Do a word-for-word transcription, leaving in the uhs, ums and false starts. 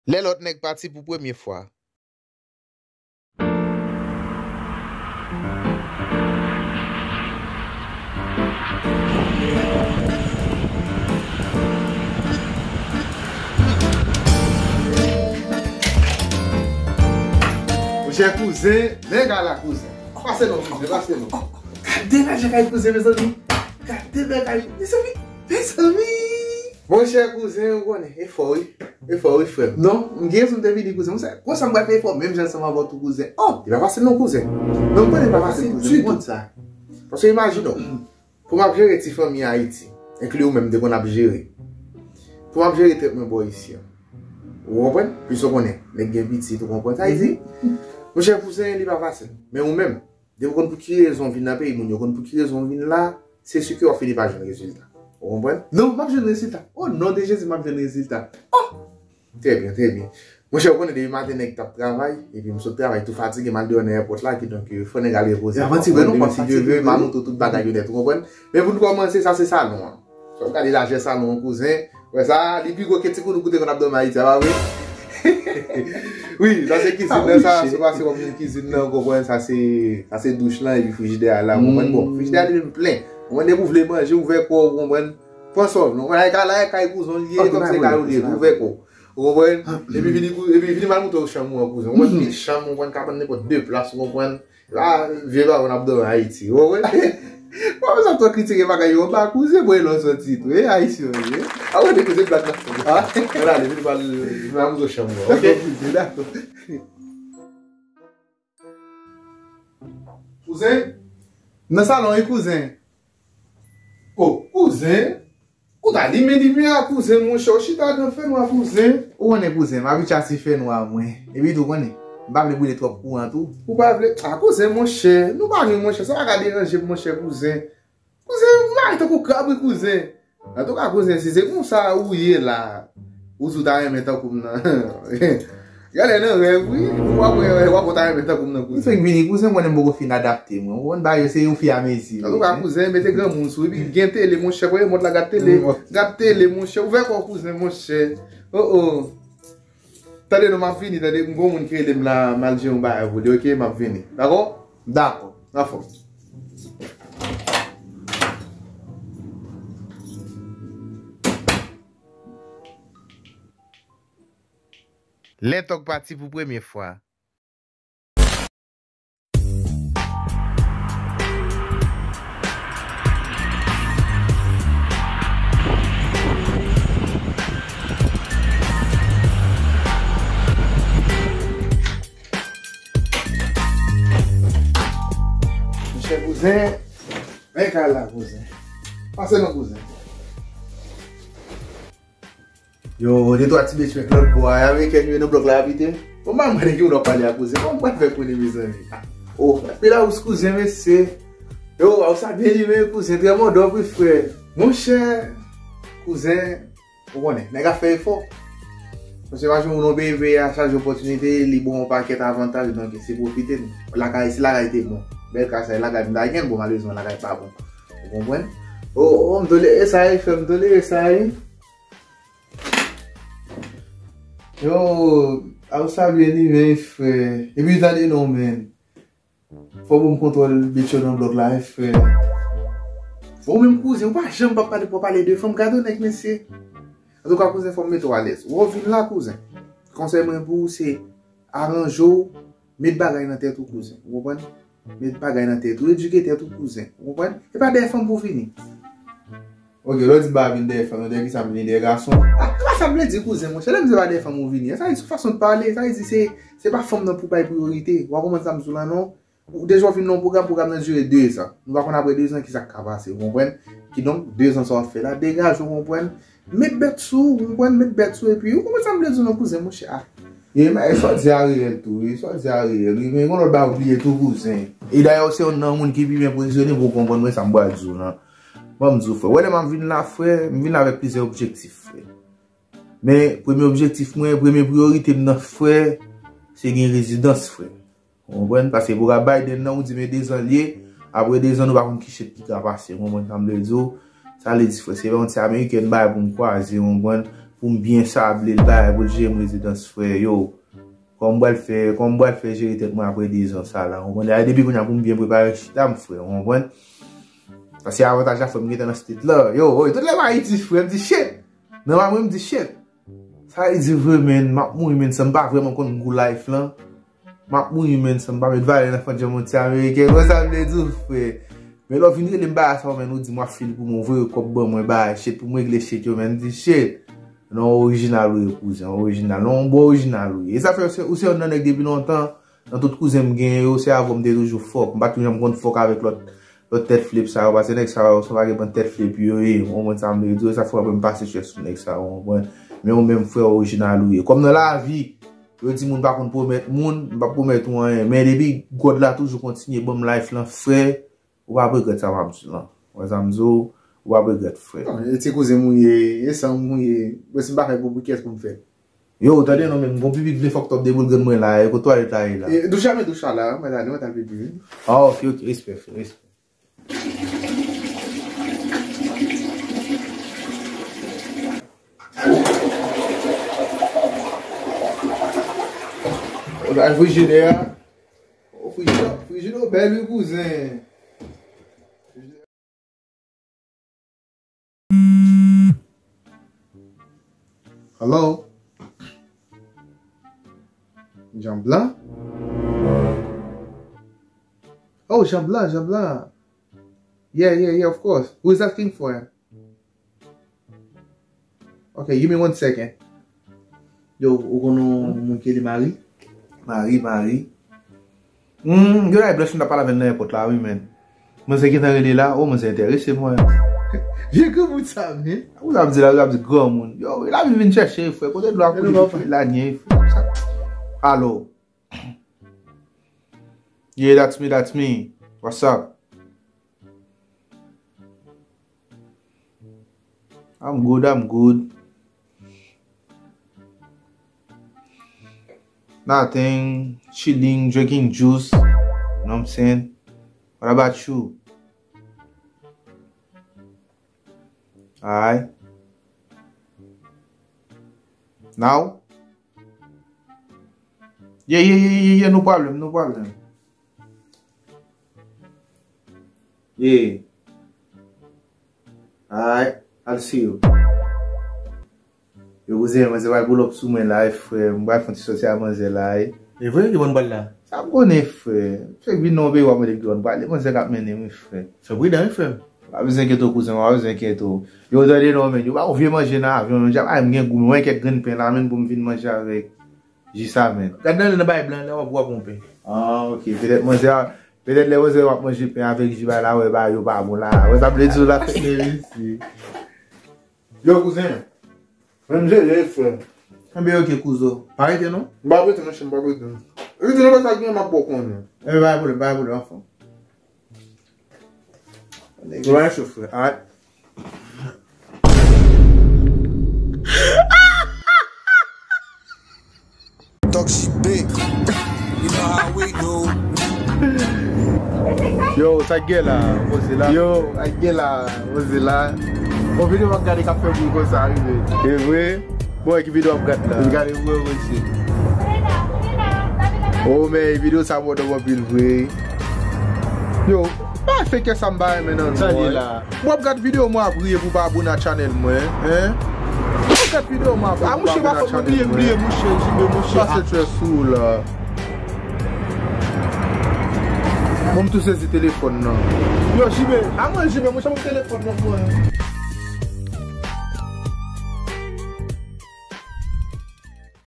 Lè lòt nèg pati pou premye fwa. Monchè kouzen, men gala kouzen. Pase non kouzen, pase non. Gade raje kay kouzen, mezanmi. Gade bagay, mezanmi, mezanmi. Monchè kouzen, ou konnen, e fò wi. E fò wi, frè m. Non, m gen sou m te vini kouzen. Ou sa, konsa m pral fè efò menm jan ansanm avè w tou kouzen. Oh, li pa fasil non kouzen. Non, m konnen li pa fasil ditou. Paske imajine w, pou m ap jere ti fanmi Ayiti, enkli ou menm m te konn ap jere. Pou m ap jere tèt mwen bò isi an. Ou konprann? Plis ou konnen, nèg gen pitit, ou konprann sa li di? Monchè kouzen, li pa fasil. Men ou menm, depi w konn pou ki rezon w vin nan peyi moun yo, konn pou ki rezon w vin la, se si ke w ap fini pa jwenn rezilta. Ou konprann? Non, m ap jwenn rezilta. O non de Jezi, m ap jwenn rezilta. Oh! Trè byen, trè byen. Monchè, ou konnen depi maten nèg t ap travay, epi m sot travay tou fatige, m al deyò nan èpòt la, kidonk, euh, fò nèg al repoze. Avan ti wè nou pa fatige, m a montre tout bagay yo nèt, ou konprann? Men pou n kòmanse, sa se salon an. Sa w gade lajè salon an, kouzen. Wè sa, li pi gwo ke ti koulouk ou te konn ap dòmi Ayiti a, pa vre? Wi, sa se kizin nan, sa, se pa se kòm yon kizin nan, ou konprann, sa se, sa se douch lan, epi frijidè a la, ou konprann? Bon, frijidè a li menm plen. Ou konprann, depi w vle manje, ouvè kò w, ou konprann? Pran sa w vle. Ou konprann, la e kay kouzen w li ye, kòm se kay ou li ye, ouvè kò w. Ou konprann? Epi vini, epi vini m al montre w chanm ou an, kouzen. Ou konprann, pil chanm, ou konprann, kabann nenpòt de plas, ou konprann? Ah, vye baron ap dòmi Ayiti. Ou wè? Mwen bezwen twò kritike bagay yo anba kouzen, bon, e lò sòti tou. E Ayisyen yo ye. A wè de kouzen blag la. Ah, ann ale, vin pral, vin pral moutre chanm ou an. Ok. Dakò, kouzen, dakò. Kouzen? Nan salon wi, kouzen. Oh, kouzen. Ou ta limen limyè a, kouzen, monchè, ou chita nan fènwa, kouzen. Ou konnen, kouzen, m abitye a ti fènwa mwen. Epi tou, ou konnen, m pa vle boule twòp kouran tou. Ou pa vle? A, kouzen, monchè, nou pa lwen, monchè, sa pa ka deranje m, monchè, kouzen. Kouzen, ou mare tankou krab, wi, kouzen. Antouka, kouzen, si se konsa ou ye la, ou di w ta renmen tankou m nan. Genlè nan rèv, wi. Ou ap wè, w ap wè w ta renmen tankou m nan, kouzen. M fenk vini, kouzen, m konnen m poko fin adapte mwen. Ou konn bagay yo, se ofiramezi. Antouka, kouzen, mete granmoun sou. Epi gen tele, monchè, premye mond la, gad tele. Gad tele, monchè. Ouvè kò w, kouzen, monchè. Oh, oh. Tande non, m ap vini, tande. M gon moun ki rele m la, m al jere yon bagay pou li, ok? M ap vini. Dakò? Dakò. Anfòm. Lè Tòg pati pou premye fwa. Monchè kouzen, men kay la kouzen. Pase non kouzen. Yo, de twa ti bèch mèt lòt bò a, amerikèn yo nan blòk la abite. Bon, m pa mande ki moun w ap pale a kouzen. Kòman m pral fè konnen, mezanmi? Oh, pi la ou kouzen, mesye. Yo, a ou sa byen limen, kouzen, trè modòp, wi, frè. Monchè, kouzen, ou konnen, nèg ap fè efò. Paske imajine w nan peyi, peyi a chaje opòtinite, li ba w yon pakèt avantaj, donk se pwofite. Lakay, si lakay te bon, bèl kay sa, lakay m ta gen, bon, malerezman, lakay pa bon. Ou konprann? Oh, oh, m tolere sa, wi, frè, m tolere sa, wi. Yo, a ou sa byen limen, frè. Epi tande non, men. Fò w ban m kontwòl bèch yo nan blòk la, wi, frè. Ou menm kouzen, ou pa janm p ap pale, p ap pale de fanm, gade yon nèg, mesye. Antouka, kouzen, fò m mete w alèz. Ou vin la, kouzen. Konsèy mwen pou ou, se aranje w, met bagay nan tèt ou, kouzen. Ou konprann? Met bagay nan tèt ou, edike tèt ou, kouzen. Ou konprann? E pa dèyè fanm pou w vini. Ok, lè w di m pa vin dèyè fanm, dèyè kisa m vini, dèyè gason? Ah, e pa sa m vle di, kouzen, monchè. Lè m di pa dèyè fanm ou vini, sa vle di sou fason w pale, sa vle di se, se pa fanm nan pou bay priyorite. W a konprann sa m di w la, non? Ou deja w vin nan yon pwogram, pwogram nan dire de zan. Nou pa konn apre de zan kisa k ka pase, ou konprann? Kidonk, de zan sa w ap fè la, degaje w, ou konprann? Met bèt sou ou, ou konprann? Met bèt sou, epi ou konprann sa m vle di w, non, kouzen, monchè, ah. E, men, e sa w di a reyèl tou, wi, sa w di a reyèl, wi, men yon lòt bagay ou bliye tou, kouzen. E dayè, ou se youn nan moun ki pi byen pozisyone pou w konprann mwen sa m pral di w lan. Ban m di w, frè. Ou wè lè m ap vin la, frè, m vin la avèk plizyè objektif, frè. Men, premye objektif mwen, premye priyorite m nan, frè, se gen rezidans, frè. Ou konprann? Paske pou ka Biden nan, ou di men de zan l ye, apre de zan nou pa konn ki shit ki ka pase. Ou konprann sa m vle di w? Sa vle di, frè, se pa yon ti amerikèn bagay pou m kwaze, ou konprann? pou m byen sable l, bagay pou l jere m rezidans, frè, yo. Kòman m pral fè, kòman m pral fè jere tèt mwen apre de zan sa la, w konprann? E depi kounye a pou m byen prepare chita m, frè, w konprann? Sa se avantaj la, frè, m gentan nan state la. Yo, woy, tout lè m Ayiti, frè, m di shit. Nan mwen, m di shit. Sa vle di vre, menn, m ap mouri, menn, san m pa vrèman konn gou life lan. M ap mouri, menn, san m pa met valè nan fant janm yon ti ameriken. Konn sa m vle di w, frè. Men lè w vin rele m bagay sa yo, menn, ou di m w ap fil pou mwen, voye kòb ban mwen, bagay, shit, pou m regle shit yo, menn, m di shit. Non, orijinal ou ye, kouzen, orijinal. Non, yon bon orijinal ou ye. E sa fè ou se, ou se youn nan nèg depi lontan, nan tout kouzen m genyen yo, se avè w m te toujou fòk. M pa t janm konn fòk avèk lòt, lòt tèt flip sa yo, paske nèg sa yo, se yon pakèt bann tèt flip yo ye, w konprann sa m vle di w, e sa fè w ap wè m pase chè sou nèg sa yo, w konprann. Men ou menm, frè, orijinal ou ye. Kòm nan lavi, yo di moun pa konn pwomèt moun, m p ap pwomèt ou anyen. Men depi God la toujou kontinye ban m life lan, frè, ou p ap regrèt sa m ap di w lan. Ou wè sa m di w, ou p ap regrèt, frè. Non, e ti kouzen m ou ye, e sanm m ou ye. Bon, si m pa fè pou, pou kiyès pou m fè? Yo, tande non, men m gon pipi k vle fòk twòp de boul grenn mwen la, e kot twalèt la ye la? E, douch la, men douch la la, mwen ale, mwen t al pipi, wi. Ah, ok, ok, respè, frè, respè. Bagay frijidè a. O, frijidè, frijidè bèl wi, kouzen. Hello? Jean Blanc? Oh, Jean Blanc, Jean Blanc. Yeah, yeah, yeah, of course. Who is asking for him? Okay, give me one second. Yo, ou konn yon moun ki rele Mari? Mari, Mari. Hmm, yo la, Blanch, m t ap pale avè l nan èpòt la, wi, men. Manzè gentan rele la, o, manzè enterese mwen. Vye granmoun sa, men. Ou sa ap di la, ou sa ap di granmoun. Yo, lavi vin chèche, frè. Kote dlo a koule, frè, la nye, frè. Sa. Alo. Yeah, that's me, that's me. What's up? I'm good, I'm good. Nothing, chilling, drinking juice. You know what I'm saying? What about you? Alright. Now? Yeah, yeah, yeah, yeah, yeah, no problem, no problem. Yeah. Alright, I'll see you. Yo, kouzen, manzè pral pull up sou mwen la, e frè. M pral fè yon ti sòti a manzè la, e. E vre, ki bò n pral la? Sa m konnen, frè. Fèk vin nan yon peyi w ap mande ki bò n prale, manzè k ap mennen m, wi, frè. Fè pridan, wi, frè m. Pa bezwen enkyete w, kouzen, pa bezwen enkyete w. Yo, tande non, men, yo ba w vye manje nan avyon, men, djab, ay, m gen gou, men, mwen kèk grenn pen la, men, pou m vin manje avèk ji sa, men. Gad nan, nan bay blan, lè w ap wè yon pen. Ah, ok. Petèt manzè a, petèt lè manzè w ap manje pen avèk ji bay la, wè, ba yo pa bon la. Wè, sa vle di w la fèk men isi. Yo, kouzen. Men m jere, frè. Enben, ok, kouzo. Pa rete, non? M pa rete, monchè, m pa rete. Rete nan bagay sa gen, m ap ba w konnen. Enben, pa gen pwoblèm, pa gen pwoblèm, anfen. Yo, pa cho, frè. Alright. Talk shit big. You know how we do. Yo, sa k gen la, poze la. Yo, sa k gen la, poze la. Bon, videyo m ap gade k ap fè bri konsa, rive. E vre? Bon, e ki videyo w ap gade la? Gade vre, mesye. Oh, men videyo sa mòd anpil vre. Yo, pa fè kè sa m pa renmen nan nou, tande la. Mwen ap gad videyo mwen ap riye pou pa abone a channel mwen, en? Mwen ap gad videyo mwen ap riye pou pa abone a channel mwen. A, mouche, pa fè mwen bliye, bliye, mouche, Jibe, mouche. Pase trè sou ou la. Bon, m tou sezi telefòn nan. Yo, Jibe, a mwen, Jibe, mouche, mwen telefòn nan mwen.